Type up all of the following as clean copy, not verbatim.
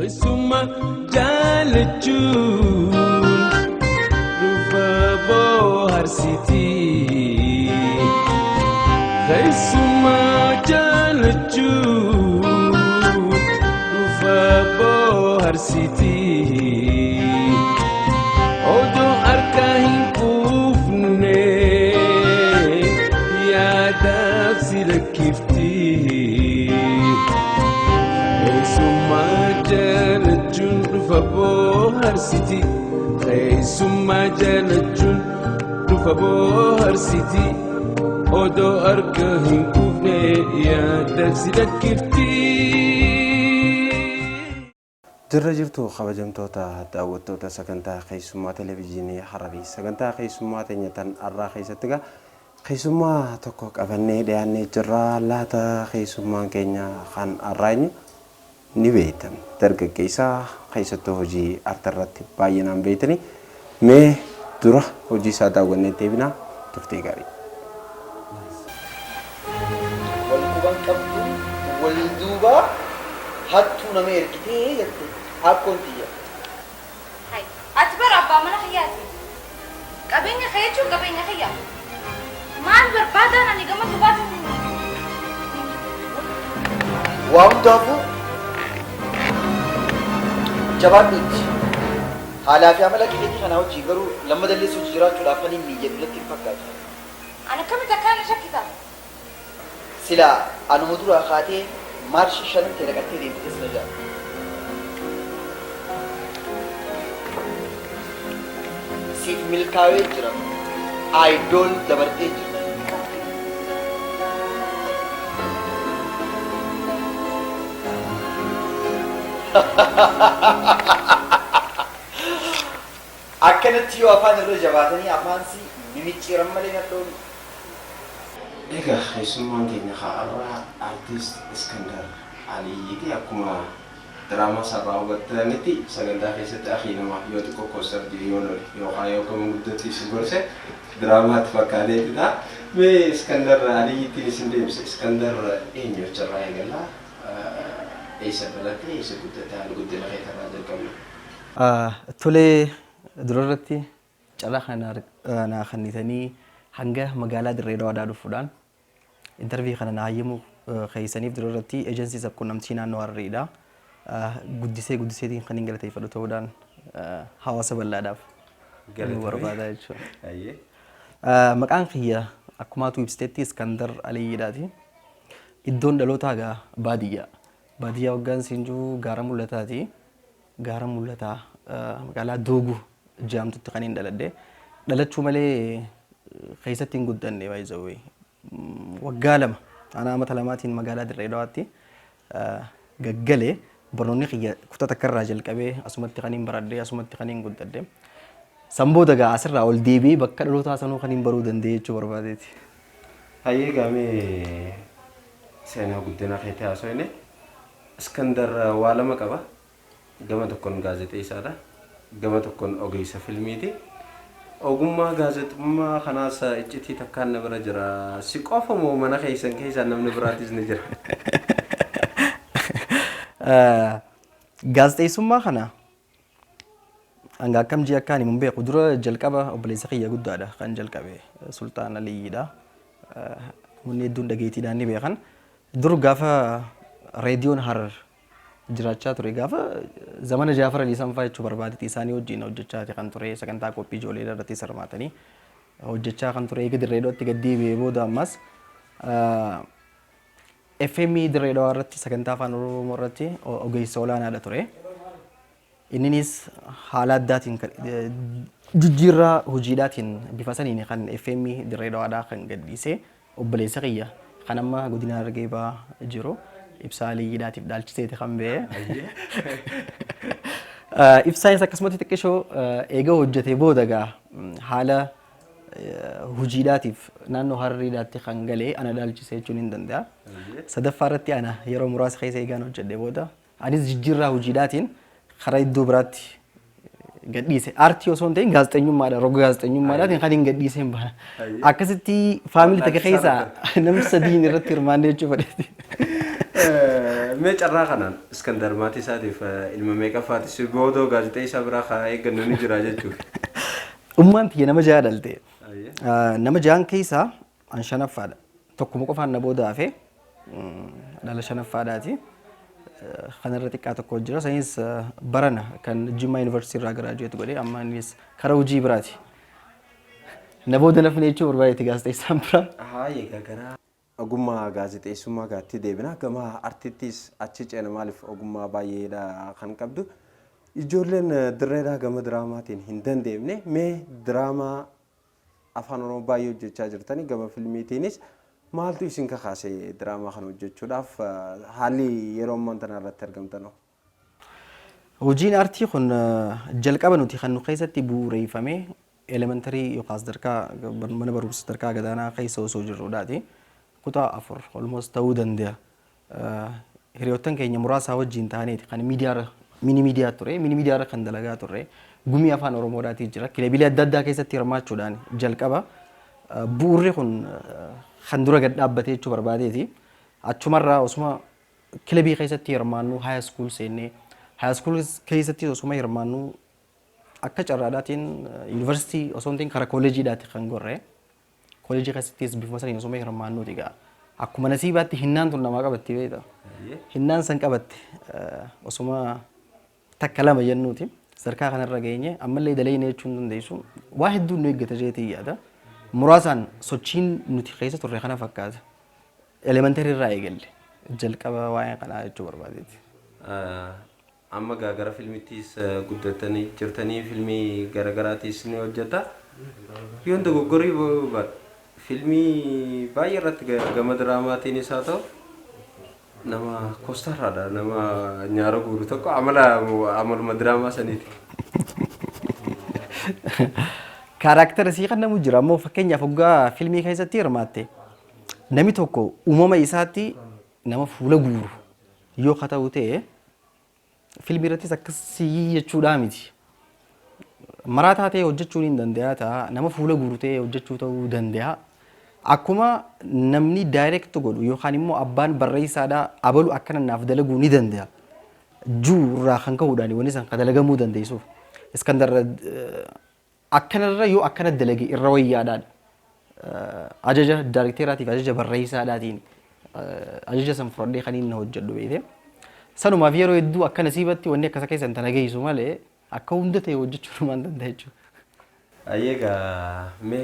Keessummaa jaalachuun dhufa bohaarsitii. Keessummaa jaalachuun dhufa bohaarsitii. Odoo harka hin quufne yaadaaf si lakkifti. Keessummaa jaalachuun dhufa bohaarsiti. Keessummaa jaalachuun dhufa bohaarsiti. Odoo harka hin quufne yaadaaf si lakkifti. Jirra jirtu kabajamtoota daawwattoota sagantaa keessummaa televijiinii Hararii. Sagantaa keessummaa teenya tan har'aa keessatti egaa keessummaa tokko qabannee dhiyaannee jirra. Laata keessummaan keenya kan har'aa eenyu? Ni beektan. Dargaggeessa keessattuu hojii arta irratti baay'inaan beektani. Mee dura hojii isaa daawwannee deebinaa turtii gaarii. Wal quban qabdu wal duuba hattuu nama ergitee jette akkoon tiyya. Hay. Ati bara abbaa mana kiyyaati. Qabeenya kee jechuun qabeenya kiyya. Maal barbaadaan ani gama dubaatiin Waa hundaafuu jabaadhu itti. Haalaa fi amala keetii kanaa wajjin garuu lammadallee si wajji jiraachuudhaaf kan hin miyyadhu natti hin fakkaatu. Ani akkamitti akkana na shakkita? Silaa anuma duraa kaatee maarshii shanan tee naqattee deemte das na ja'a. Siif milkaawee jira. Ayidool dabartee jirta. Akkanatti yoo afaan irra jabaatanii afaan si mimicciiran malee nadhoon. Egaa keessummaan keenya ka har'aa Artist Iskandar Aliyyiiti. Akkuma diraamaa isaarraa hubattanitti sagantaa keessatti akii nama yoo xiqqoo koostar jiru yoo lole yookaan yoo akka manguddootti isin gorse diraamaatti fakkaateeti ta'a. Mee Iskandar Aliyyittiin isin deebisa. Iskandar eenyu achirraa eegalla? Eessa dhalatte? Eessa guddatte? Haala guddina keetirraa jalqabna. Tolee, durarratti carraa kana naa kennitanii hanga magaalaa Dirree Dawaadhaa dhufuudhaan intervii kana naa hayyamuu keessaniif durarratti ejensii sabquunnamtii naannoo Harariidha. Guddisee guddiseetiin kan hin galateeffadhu ta'uudhaan hawaasa bal'aadhaaf nu barbaada jechuudha. Maqaan kiyya akkumaatu ibsitetti Iskandar Aliyyiidhaati. Iddoon dhalootaa egaa baadiyyaa. Baadiyyaa waggaan siin jiru gaara mul'ataati. Gaara mul'ataa magaalaa Dooguu jedhamtutti kan hin dhaladhe. Dhalachuu malee keessatti hin guddanne by the way. Waggaa 2 aanaa amata lamaatiin magaalaa Dirree Dawaatti gaggale. Barnoonni kiyya kutaa takka irraa jalqabee asumatti kan hin baradhe, asumatti kan hin guddadhe. San booda egaa asirraa ol deebi'ee bakka dhalootaa sanuu kan hin baruu danda'e jechuu barbaadeeti. Hayyee gaamee seenaa guddina keetii haasofne. Iskandar waa lama qaba. Gama tokkoon gaazexeessaadha. Gama tokkoon ogeessa filmiiti. Ogummaa gaazexummaa kanaas iccitii takkaan na bira jira. Si qofa moo mana keessan keessaa namni biraatis ni jira? Gaazexeessummaa kana hanga akkam ji'a akkaan himu hin beeku. Dura jalqaba obboleessa kiyya guddaadha kan jalqabe Sultaan Aliyyiidha. Namoonni hedduun dhageettiidhaan ni beekan. Dur gaafa reediyoon Harar jiraachaa ture gaafa zamana Jaafar Alii Sanfaa jechuu barbaadeeti isaanii wajjin hojjechaati kan ture sagantaa qophii ijoollee irratti hirmaatanii hojjechaa kan ture eega Dirree Dhawaatti gad deebi'ee booda ammas FM Dirree Dhawaa irratti sagantaa afaan Oromoo irratti ogeessa olaanaadha ture. Inninis haala addaatiin jijjiirraa hojiidhaatiin bifa saniin kan FM Dirree Dhawaadhaa kan gadhiise obboleessa kiyya kan amma godina Harargee Bahaa jiru Ibsaa Aliyyiidhaatiif dhaalchiseeti kan ba'e. Ibsaanis akkasumatti xiqqishoo eega hojjetee booda gaa haala hojiidhaatiif naannoo Harariidhaatti kan galee ana dhaalchise jechuun hin danda'a. Sadaffaa irratti ana yeroo muraasa keessa eegaan hojjedhe booda anis jijjiirraa hojiidhaatiin karaa iddoo biraatti gadhiise. Aartii osoo hin ta'in gaazexeenyummaadha. Roga gaazexeenyummaadhaatiin kan hin gadhiiseen baha. Akkasitti faamilii takka keessaa namni sadiin irratti hirmaannee jechuu fedheeti. Mee carraa kanaan Iskandar maatii isaatiif ilma meeqaffaati? Si boodoo gaazexeessaa biraa kaa eeggannu ni jira jechuudha. Ummaan tiyya nama jaha dhalte. Nama jahan keessaa an shanaffaadha. Tokkuma qofaan na booda hafe, dhala shanaffaadhaati. Kanarra xiqqaa tokko jira. Sanis barana kan Jimmaa Yuunivarsiitii irraa graduate godhe, amma innis karaa hojii biraati. Na booda nafni jechuu barbaadeeti gaazexeessaan biraa. Haa, egaa gara ogummaa gaazexeessummaa gaatti deebina. Gama artittis achi ceena, maaliif ogummaa baay'eedha kan qabdu. Ijoolleen dirreedhaa gama diraamaatiin hin dandeemne. Mee diraamaa afaan Oromoo baay'ee hojjechaa jirtanii, gama filmiitiinis maaltu isin kakaase diraamaa kana hojjechuudhaaf, haalli yeroo ammaan tana irratti argamtan? Hojiin aartii kun jalqaba nuti kan nu keessatti bu'uureeffame elementary yookaan sadarkaa mana barumsa sadarkaa gadaanaa keessa osoo jirrudhaati. Kutaa 4 almost ta'uu danda'a. Hiriyoottan keenya muraasaa wajjin ta'aniiti kan miidiyaarra, mini media ture, mini miidiyaarra kan dalagaa turre. Gumii afaan Oromoodhaatii jira. Kilabiilee adda addaa keessatti hirmaachuudhaan jalqaba bu'uurri kun kan dura gad dhaabbate jechuu barbaadeeti. Achumarraa osuma kilabii keessatti hirmaannu high school seennee, high school keessatti osuma hirmaannu akka carraadhaatiin yuunivarsiitii osoo hin ta'in karaa kooleejiidhaati kan gorre. Kooleejii keessattis bifuma saniin osuma hirmaannuuti egaa. Akkuma nasiibaatti hinnaan tun namaa qabatti, beekta. Hinnaan san qabatte osuma takka lama jennuuti. Sadarkaa kanarra geenye ammallee daleeyne jechuun dandeessu. Waa hedduun nu eeggata jeetii yaada. Muraasaan sochiin nuti keessa turre kana fakkaata. Elementary irraa eegalle jalqaba waa'ee kanaa jechuu barbaadeeti. Amma gaa gara filmittis guddatanii jirtanii, filmii garaagaraatis ni hojjeta. Yoon dogoggorii filmii baay'ee irratti gama diraamaatiinis haa ta'u nama koostarraadha, nama nyaara guuru tokko, amala amaluma diraamaa saniiti. Character sii kan namu jira ammoo, fakkeenyaaf hoggaa filmii keessatti hirmaatte namni tokko uumama isaatti nama fuula guuru yoo ka ta'u ta'e, filmii irrattis akkasii jechuudhaa miti. Maraataa ta'e hojjechuun hin danda'a ta'a, nama fuula guuru ta'e hojjechuu ta'uu danda'a. Akkuma namni direct godhu yookaan immoo abbaan barreessaadhaa abalu akkana naaf dalaguu ni danda'a. Juu irraa kan ka'uudhaan wanni san ka dalagamuu dandeessuuf. Iskandar akkanarra yoo akkana dalage irra wayyaadhaan ajaja daarekteeraatiif ajaja barreessaadhaatiin ajaja san fudhadhee kan inni hojjedhu beekte. Sanumaaf yeroo hedduu akka nasiibatti wanni akkasa keessan tana geessu malee akka hunda ta'e hojjechuu numaan danda'a jechuudha. Egaa mee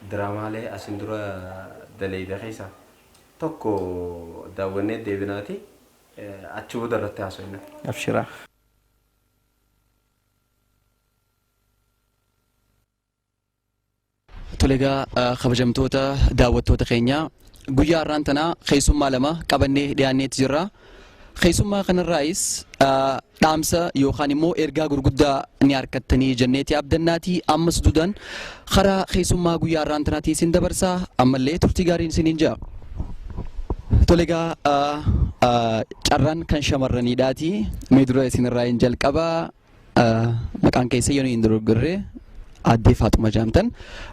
diraamaalee asin dura daleeyda keessaa tokko daawwannee deebinaati, achi booda irratti haasofna. Abshiraa. Tole egaa, kabajamtoota daawwattoota keenya, guyyaa har'aan tanaa keessummaa lama qabannee dhiyaanneetti jirra. Keessummaa kanarraayis dhaamsa yookaan immoo ergaa gurguddaa ni harkattanii jenneeti abdannaatii, ammas duudaan karaa keessummaa guyyaa har'aan tanaatii isin dabarsaa, ammallee turtii gaariin isiniin jira. Tole egaa, carraan kan shamarraniidhaati. Mee dura isinirraa hin jalqabaa. Maqaan keessa yoo hin dogoggorre Addee Faaxumaa jedhamtan.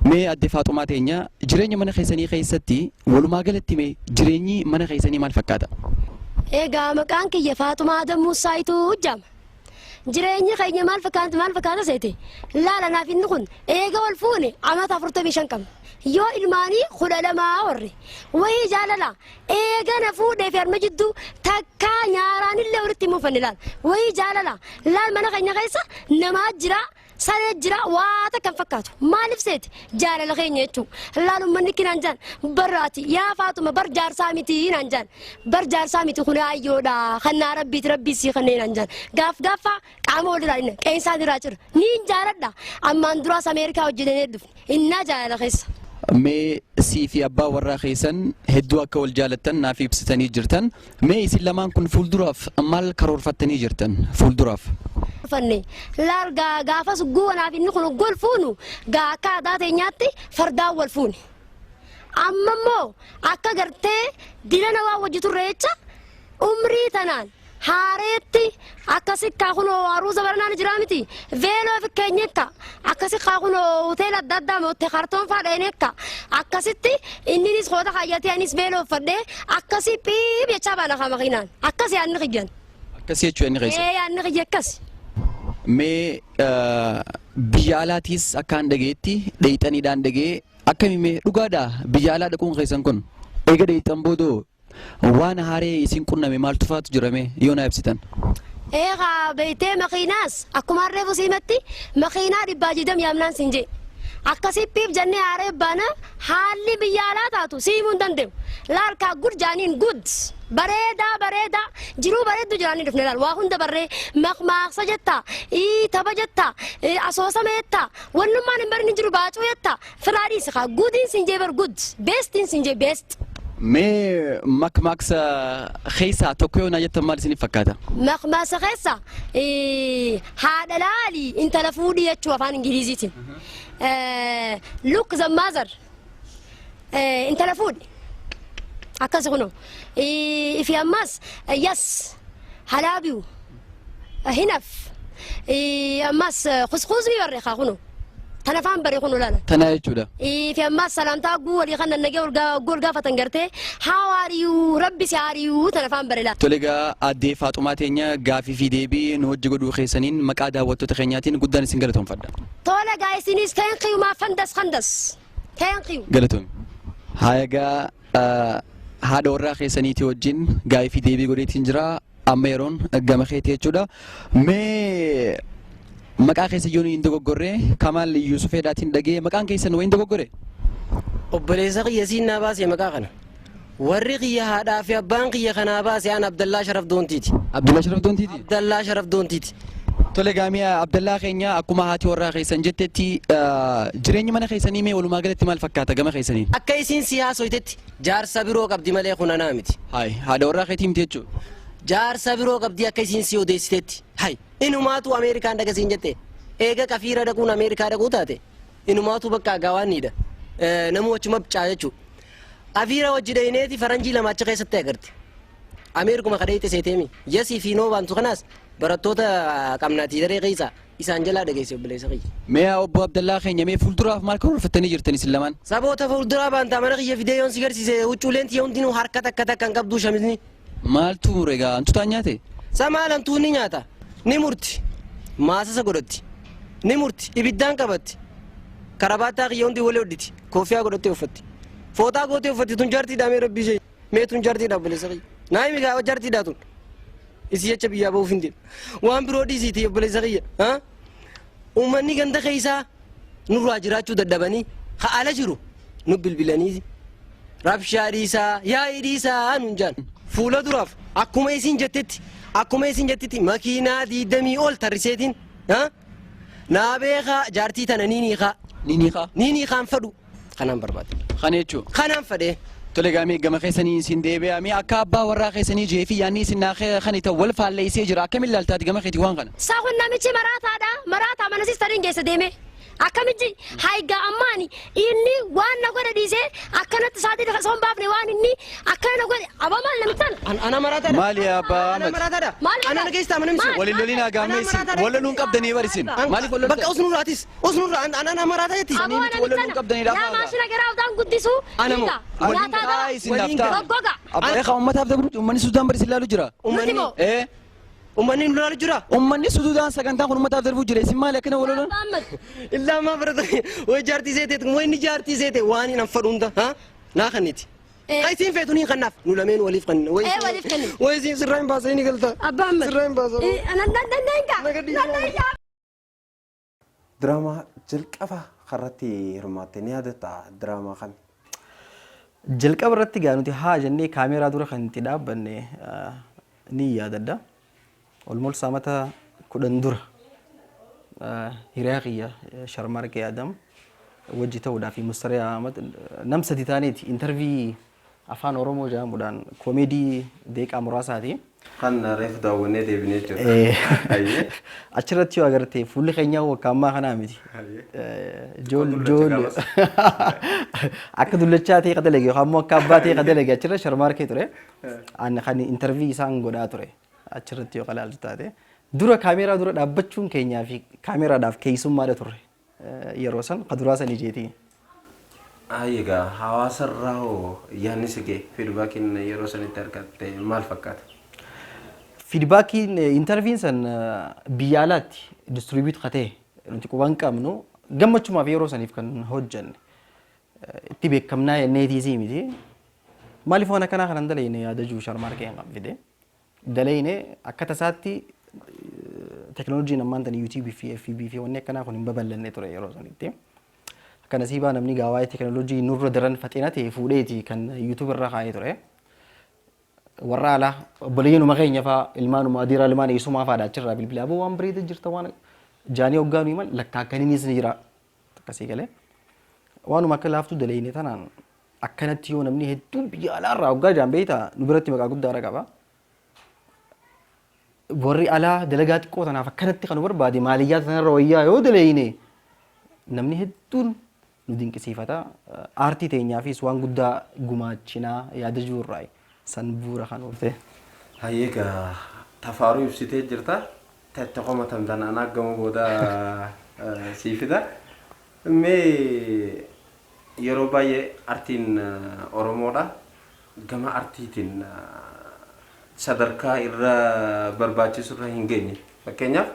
Mee Addee Faaxumaa teenya, jireenya mana keessanii keessatti walumaa galatti mee jireenyi mana keessanii maal fakkaata? Egaa maqaan kiyya Faaxumaa Adammuu Saayituu jedhama. Jireenyi keenya maal fakkaata, maal fakkaata seete? Laala, naaf inni kun eega wal fuune amata 45 qabna. Yoo ilmaanii 12 warri. Wayii jaalala, eega na fuudhee fi harma jidduu takkaa nyaaraan illee walitti hin muufanne laal. Wayii jaalala, laal, mana keenya keessa namaa jira, saree jira, waa takka hin fakkaatu. Maaliif seete? Jaalala keenya jechuun. Laal, uummanni kinaan jaan barraati yaa Faatuma, bar jaarsaa miti naan jaan. Bar jaarsaa miti, kun ayyoodha, kan naa rabbiiti, rabbii sii kanneen naan jaan. Gaaf gaaffaa qaama walirraa inni qeensaan irraa cira. Niin jaaladha. Ammaan duraas Ameerikaa hojjetanii dhufne. Innaa jaalala keessa. Mee sii fi abbaa warraa keessan hedduu akka wal jaalattan naaf ibsitanii jirtan. Mee isin lamaan kun fuulduraaf maal karoorfattanii jirtan fuulduraaf? Fanne laal, gaafas guwanaaf inni kun gol fuunu gaa akka aadaa teenyaatti fardaan wal fuune. Amma immoo akka gartee dilana waan wajji turre jecha umrii tanaan Haareetti akkasi kaa kunoo aruuza baranaan jira miti. Veeloo fi keenyekka akkasi kaa kunoo hoteela adda addaa mootte kartoon faa dheenekka akkasitti inninis qoota kaayyatee anis veeloo uffadhee akkasi piip jechaa baana kaa makiinaan akkas yaadni kiyyan. Akkasii jechuu inni keessa. Ee, yaadni kiyya akkas. Mee biyya alaatiis akkaan dhageetti dheeyxaniidhaan dhagee akkami mee dhugaadhaa biyya alaa dhaquun keessan kun eega dheeyxan boodoo waan haaree isin qunname maaltu faatu jira mee yoo naa ibsitan? Eegaa beeytee makiinaas akkuma harree fusiimatti makiinaa 120 yaamnaan siin jee. Akkasii piip jennee haaree baana haalli biyya alaa taatu siimuu hin danda'u. Laal kaa gud jaaniin gud bareedaa bareedaa jiruu bareeddu jiraanii dhufne laal waa hunda barree maqmaaqsa jetta tapha jetta asoosama jetta wannummaan hin barin hin jiru baacuu jetta firaadhiis kaa gudiin siin jee bar gud beestiin siin jee beest. Mee makmaaksa keessaa tokko yoo naa jettan maal isiniif fakkaata? Maqmaasa keessa haadha laali intala fuudhii jechuu afaan Ingiliziitiin. Look the mother intala fuudhi akkasi kuno ifi ammas yes halaabiyu hinaf ammas kuskuusni barre kaa kuno tan afaan bare kuno laala. Tanaa jechuudha. Ifi ammas salaamtaa guu walii kan nannagee ol gaafatan gartee how are you rabbi si are you tan afaan bare laala. Tole egaa aaddee Faaxumaa teenya gaafii fi deebii nu hojii godhuu keessaniin maqaa daawwattoota keenyaatiin guddaan isin galatoomfadha. Tola gaa isinis thank you maa fandas fandas thank you. Galatoomi. Haa egaa haadha warraa keessaniitii wajjin gaafii fi deebii godheetiin jira amma yeroon gama keetii jechuudha. Mee maqaa keessa yoo hin dogoggorre Kamaal Yuusufeedhaatiin dhagee maqaan keessan wayin dogoggore? Obboleessa kiyya siin naa baasee maqaa kana. Warri kiyya haadhaa fi abbaan kiyya kanaa baase aan Abdallaa Sharaf Doontiiti. Abdallaa Sharaf Doontiiti? Abdallaa Sharaf Doontiiti. Tole gaamii Abdallaa keenya akkuma haati warraa keessan jettetti jireenyi mana keessanii mee walumaa galatti maal fakkaata gama keessaniin? Akka isiin si haasoytetti jaarsa biroo qabdi malee kun anaa miti. Hayi haadha warraa keetii miti jechuudha. Jaarsa biroo qabdi akka isiin si odeessitetti. Hayi inumaatu Ameerikaan dhaqa siin jette. Eega qafiira dhaquun Ameerikaa dhaquu taate inumaatu bakka gawaanniidha. Namuu achuma bicaa jechuudha. Qafiira wajji dhayineeti faranjii lama achi keessatti agarti. Ameerikuma kadhee seeteemi. Yasii fi noo baantu kanaas barattoota qabnaatii daree keessa isaan jalaa dhageesse obboleessa kiyya. Mee obbo Abdallaa keenya mee fuulduraaf maal karoorfattanii jirtan isin lamaan? Saboota fuulduraa baantaa mana kiyya fidee yoon si garsiise huccuuleen tiyya hundinuu harka takka takka hin qabduu shamisni. Maaltu mure egaa hantuutaan nyaate? Samaal hantuun ni nyaata. Ni murti. Maasasa godhatti. Ni murti. Ibiddaan qabatti. Karabaattaa kiyya hundi walii hodhiti. Koofiyaa godhattee uffatti. Fooxaa gootee uffatti tun jaartiidhaa mee rabbii ishee. Mee tun jaartiidhaa obboleessa kiyya. Naa himi gaa jaartiidhaa tun. Isii jecha biyyaa ba'uuf hin deemu. Waan biroo dhiisiiti obboleessa kiyya. Uummanni ganda keessaa nurraa jiraachuu dadhabanii ha ala jiru nu bilbilanii rabshaa dhiisaa yaa'ii dhiisaa nuun jaan. Fuula duraaf akkuma isin jettetti akkuma isin jettetti makiinaa 20 ol tarriseetiin naa beekaa jaartii tana ni niikaa. Ni niikaa? Ni niikaan fadhu kanaan barbaade. Kana jechuun? Kanaan fadhee. Tole gaamee gama keessanii isin deebi'aa mee akka abbaa warraa keessanii jee fi yaadni isin naa kan ta'u wal faalleessee jira akkamiin ilaaltaati gama keetii waan kana? Saa kun namichi maraataadha maraataa mana sistariin geessa deeme. Akkamitti hayga ammaani inni waan na godhe dhiisee akkanatti sa'aatii lafa osoo hin baafne waan inni akkana na godhe abaa maal namitti tana? Ana maraataadha. Maali abbaa Ana Ahmad? maraataadha. Maal Ana na geessita mana misi. Waliin loliin hagaamee isin wal loluun qabdanii bar isin. Maaliif wal loltan? Bakka usnurraatis usnurraa ana maraataa jetti. Aboo miti wal loluun namitti qabdanii tana. lafa Yaa hagaa. maashina garaa udaan guddisuu. Ana moo? Hiika. Waliin Nyaataa taa bara. isin laftaa. Goggoga. Abbaa eegaa uummataaf dabru uummanni Sudaan bar isin laalu jira. Nuti moo? Ee Uummanni nu laalu jira. uummanni Sudaan sagantaan kun uummataaf darbuu jira isin maali akkana wal lolan? Abbaa Ahmad. Illaa maa barata way jaartii seete way inni jaartii seete waan hin fadhu hunda naa kanniti. Kan isiin feetu ni kannaaf nu lameen waliif kanna. Ee, waliif kenna. Way isiin sirraa hin baasee ni galta. Abbaa Ahmad. Sirraa hin baasa. Nan danda'a. Nan Diraamaa jalqaba irratti hirmaatte ni yaadatta diraamaa kami? Jalqaba irratti gaa nuti haa jennee kaameeraa dura kan itti dhaabbanne ni yaadadha. Olmol saamata 10 dura hiriyaa kiyya Sharmarkee Adam wajji ta'uudhaa fi Mustariyaa Ahmad nam sadi taaneeti intarvii afaan Oromoo jedhamuudhaan koomeedii deeqaa muraasaati. Kan reefu daawwannee deebinee jirra. Achirratti yoo agarte fuulli keenya akka ammaa kanaa miti. Jool akka dullachaa ta'e ka dalage yookaan immoo akka abbaa ta'e ka dalage achirra Sharmarkee ture. Ani kan intarvii isaan godhaa ture. Achirratti yoo qalaaltu taate. Dura kaameeraa dura dhaabbachuun keenyaa fi kaameeraadhaaf keessummaadha turre. Yeroo san kaduraa sanii jeetii. Egaa hawaasarraa hoo yaadni si ga'e, feedbackiin yeroo sanitti argatte maal fakkaata? Feedbackiin interviewin san biyya alaatti distribute katee nuti quban qabnu gammachumaaf yeroo saniif kan hojjenne. Itti beekamnaa jenneetiisii miti. Maaliif waan akkanaa kanan dalayne yaada jiru Sharmaarkee hin fide. Dalayne akka tasaatti teknooloojiin ammaan tana YouTube fi FB fi wanni akkanaa kun hin babal'anne ture yeroo sanitti. Akka nasiibaa namni gaa waa'ee teknooloojii nurra daran faxina ta'e fuudheeti kan YouTube irra kaa'ee ture. Warra alaa obboleeyyanuma keenya fa'aa, ilmaanuma adiiraa, ilmaan eessumaa fa'aadha achirraa bilbila aboo waan bareeda jirta waan jaanii hoggaanu himan lakkaakkaniinis ni jira. Akkasii galee. Waanuma akka laaftuu dalayne tanaan akkanatti yoo namni hedduun biyya alaarraa hoggaa jaan beektaa nu biratti maqaa guddaadha qaba. Warri alaa dalagaa xiqqoo tanaaf akkanatti kan nu barbaade maaliyyaa tanarra wayyaa yoo dalayne namni hedduun nu dinqisiifata. Aartii teenyaafis waan guddaa gumaachinaa yaada jiru san bu'uura kan oofte. Hayyee, egaa tafaaruu ibsitee jirta. Tette komatamtan anaa gama booda sii fida. Mee yeroo baay'ee artiin Oromoodha. Gama artiitiin sadarkaa irra barbaachisu irra hin geenye. Fakkeenyaaf,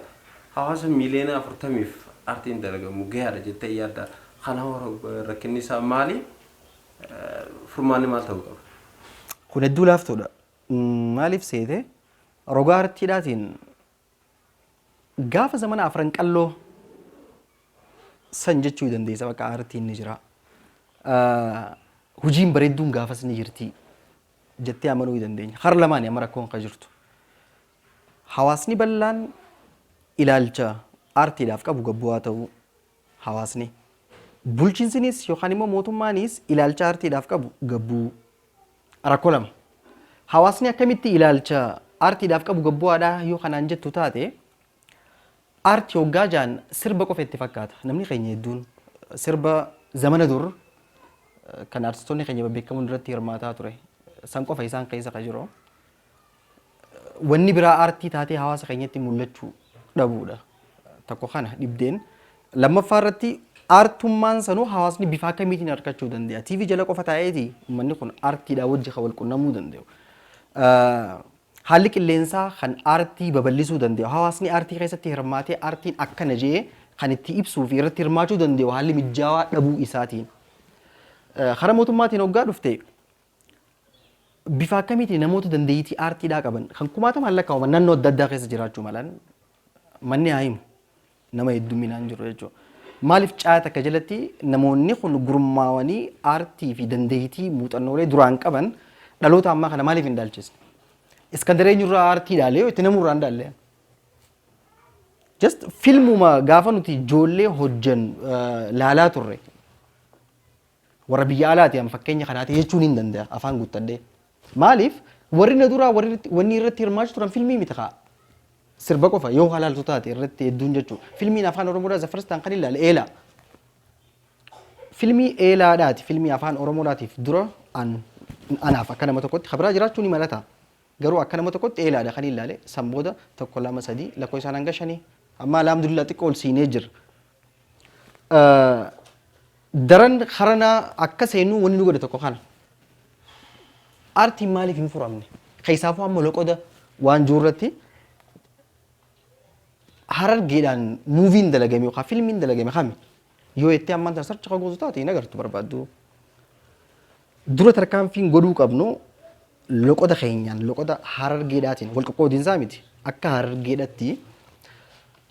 hawaasa 40 miiliyooniif artiin dalagamu gahaadha jettee yaadda. Kanaaf rakkinni isaa maali? Furmaanni maal ta'uu qaba? Kun hedduu laaftuudha. Maaliif seete, roga artiidhaatiin gaafa zamana Afran Qalloo san jechuu dandeessa, bakka aartiin ni jira. Hojiin bareedduun gaafas ni jirti jettee amanuu ni dandeenya. Har lamaani amma rakkoon kan jirtu. Hawaasni bal'aan ilaalcha aartiidhaaf qabu gabbu'aa ta'uu hawaasni. Bulchiinsinis yookaan immoo mootummaanis ilaalcha aartiidhaaf qabu gabbuu. Rakkoo lama. Hawaasni akkamitti ilaalcha aartiidhaaf qabu gabbu'aadhaa yoo kanaan jettu taate, aartii hoggaa jaan sirba qofa itti fakkaata. Namni keenya hedduun sirba zamana dur kan artistoonni keenya babbeekamoon irratti hirmaataa ture. San qofa isaan keessa kan jiru. Wanni biraa aartii taatee hawaasa keenyatti mul'achuu dhabuudha. Tokko kana dhibdeen. Lammaffaa irratti aartummaan sanuu hawaasni bifa akkamiitiin argachuu danda'a? TV jala qofa taa'eeti uummanni kun aartiidhaa wajji kan wal qunnamuu danda'u. Haalli qilleensaa kan aartii babal'isuu danda'u. Hawaasni aartii keessatti hirmaatee aartiin akkana jee kan itti ibsuu fi irratti hirmaachuu danda'u haalli mijaawaa dhabuu isaatiin. Karaa mootummaatiin hoggaa dhufte, bifa akkamiitiin namoota dandeettii aartiidhaa qaban kan kumaatamaan lakkaa'aman naannoo adda addaa keessa jiraachuu malan manni haa himu nama hedduminaan jiru jechuudha. Maaliif caaya takka jalatti namoonni kun gurmaawanii aartii fi dandeettii muuxannoolee duraan qaban dhaloota ammaa kana maaliif hin dhaalchisne? Iskandar eenyurraa aartii dhaalee yoo itti namurraa hin dhaalle? Just filmuma gaafa nuti ijoollee hojjan laalaa turre warra biyya alaati an fakkeenya kanaati jechuun hin danda'a afaan guuttadhee. Maaliif, warri na duraa warri wanni irratti hirmaachuu turan filmii miti kaa. Sirba qofa yoo halaaltu taate irratti hedduun jechuudha. Filmiin afaan Oromoodhaa the first time kan ilaale Eelaa. Filmii Eelaadhaati, filmii afaan Oromoodhaatiif dura an anaaf akka nama tokkotti kabiraa jiraachuu ni malata. Garuu akka nama tokkotti Eelaadha kan ilaale. San booda tokko, lama, sadii, lakkoo isaan hanga shanii. Amma alhamdulillah xiqqoo ol siinee jira. Daran karanaa akka seenuu wanni nu godhe tokko kana. Aartiin maaliif hin furamne? Keessaafuu amma loqoda waan jiru irratti Harargeedhaan movien dalagame yookaan filmiin dalagame kami? Yoo jettee ammaan tana search ka gootu taate hin agartu barbaaddu. Dura tarkaanfiin godhuu qabnu loqoda keenyaan, loqoda Harargeedhaatiin wal qoqqoodiinsaa miti. Akka Harargeedhatti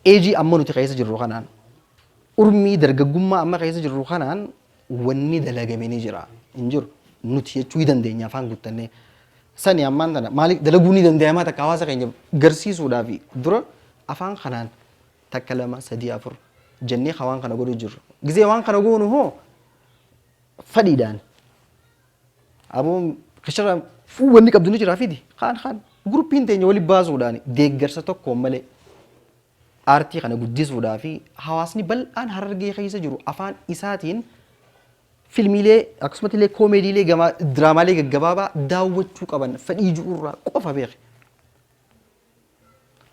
eejii amma nuti keessa jirru kanaan, urmii dargaggummaa amma keessa jirru kanaan wanni dalagame ni jira hin jiru nuti jechuu ni dandeenya afaan guuttannee. Sani ammaan tana maaliif dalaguu ni danda'amaa takka hawaasa keenya garsiisuudhaaf dura afaan kanaan takka, lama, sadii, afur jennee waan kana godhuu jirru. Gizee waan kana goonu hoo fadhiidhaan aboon kishara fuu wanni qabdu ni jira fidi kaan kaan groupiin teenya wali baasuudhaan deeggarsa tokkoon malee aartii kana guddisuudhaa fi hawaasni bal'aan Harargee keessa jiru afaan isaatiin filmiilee akkasumatti illee koomeediilee gama diraamaalee gaggabaabaa daawwachuu qaban fedhii jiruurraa qofa beeke.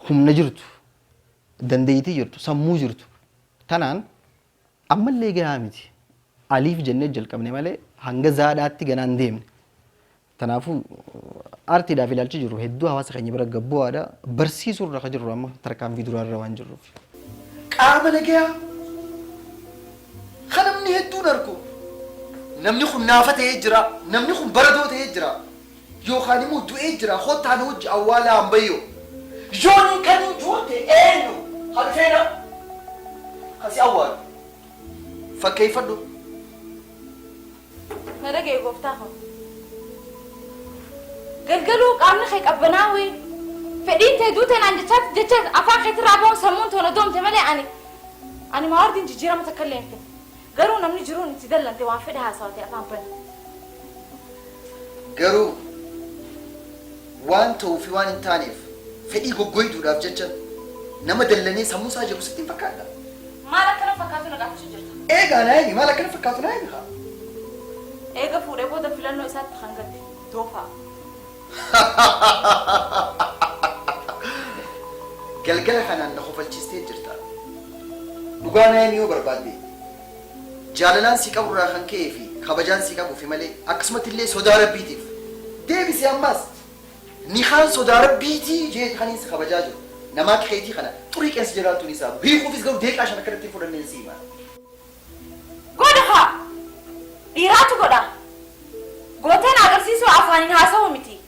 Humna jirtu, dandeettii jirtu, sammuu jirtu tanaan ammallee gahaa miti. Aliif jennee jalqabne malee hanga zaadhaatti ganaan hin deemne. Kanaafuu aartiidhaaf ilaalchi jiru hedduu hawaasa keenya bira gabbu'aadha. Barsiisuu irra kan jirru amma tarkaanfii duraa irra waan jirruuf. Qaama nagayaa kan namni hedduun argu namni kun naafa ta'ee jira, namni kun baradoo ta'ee jira, yookaan immoo du'ee jira, kottaa na wajji awwaalaa ambayyoo. Yooni kan hin juute eenyu kan dhufeena kan si awwaalu fakkeeffadhu. Na dhaga'i gooftaa koo. Galgaluu qaamni kee qabbanaawee fedhiin tee duute naan jechaati jecha afaan keetirraa bahuun sammuun too na doomte malee ani ani maawardiin jijjiirama takka illee hin finne. Garuu namni jiruun itti dallante waan fedhe haasawate afaan bane. Garuu waan ta'uu fi waan hin taaneef fedhii goggoyduudhaaf jecha nama dallanee sammuu isaa jeequ sitti hin fakkaadha. Maal akka na fakkaatu na gaafachuu jirta? Eegaa naa himi, maal akka na fakkaatu naa himi kaa. Eega fuudhee booda filannoo isaatti kan gadde doofaa. Galgala kanaan na kofalchiistee jirta. Dhugaa naa himi yoo barbaadde. Jaalalaan sii qaburraa kan ka'ee fi kabajaan sii qabuufi malee akkasumatti illee sodaa Rabbiitiif. Deebisi ammaas nikaan sodaa Rabbiitii jeeti kaniin si kabajaa jiru. Namaa akka keetii kana xurii qeensa jalaattuu ni saabu. Hiikuufis garuu deeqaa 5 akkanatti hin fudhanneen sii hima. Godha kaa! Dhiiraatu godha. Gootee na agarsiisuu afaaniin haasawuu miti.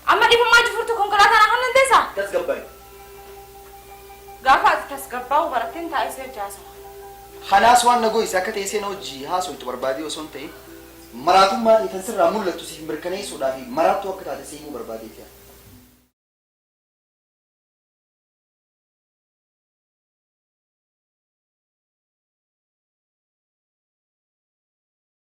Amma dhibummaa jifurtu konkolaataa naa kan dandeessaa? Tasgabbaa'i. Gaafa ati tasgabbaa'uu baratteen taa'ee si wajji haasawa. Kanaas waan na goyse akka teessee na wajji haasoytu barbaadee osoo hin ta'in, maraatummaa tee tan sirraa mul'attu siif mirkaneessuudhaafi maraattuu akka taate si himuu barbaadeeti.